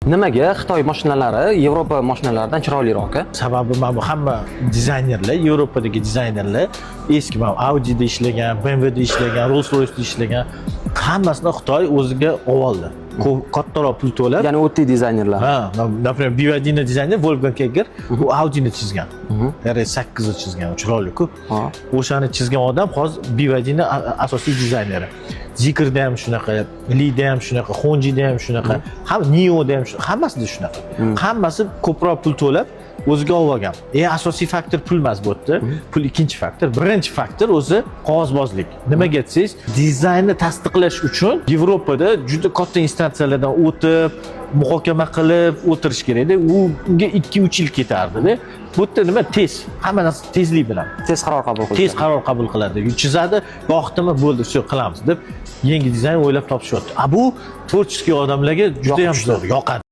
Nimaga Xitoy mashinalari Yevropa mashinalaridan chiroyliroq, aka? Sababi mana bu hamma dizaynerlar, Yevropadagi dizaynerlar eski, mana Audi'da ishlagan, BMWda ishlagan, Rolls Royce'da ishlagan, hammasini Xitoy o'ziga oldi. Kattaroq pul to'lab. Ya'ni o'tli dizaynerlar. Ha, например, BYDni dizayner Wolfgang Egger, u Audi'ni chizgan. RS8 ni chizgan, chiroyli-ku. O'shani chizgan odam hozir BYDni asosiy dizayneri. Zeekrda ham shunaqa, Lida ham shunaqa, Hongqida ham shunaqa, ham NIOda ham shunaqa, hammasida shunaqa. Hammasi ko'proq pul to'lab o'ziga olib olgan. Asosiy faktor pul emas bu yerda. Pul ikkinchi faktor. Birinchi faktor o'zi qog'ozbozlik. Nimaga desangiz, dizaynni tasdiqlash uchun Yevropada juda katta instansiyalardan o'tib, muhokama qilib o'tirish kerakda. Unga 2-3 yil ketardida. Bu yerda nima, tez, hamma narsa tezlik bilan. Tez qaror qabul qilish. Tez qaror qabul qiladi. Chizadi, yoqdimi, bo'ldi, все, qilamiz deb yangi dizayn o'ylab topishyapti. A bu творческий odamlarga juda ham Yoqishdi. Zo'r yoqadi.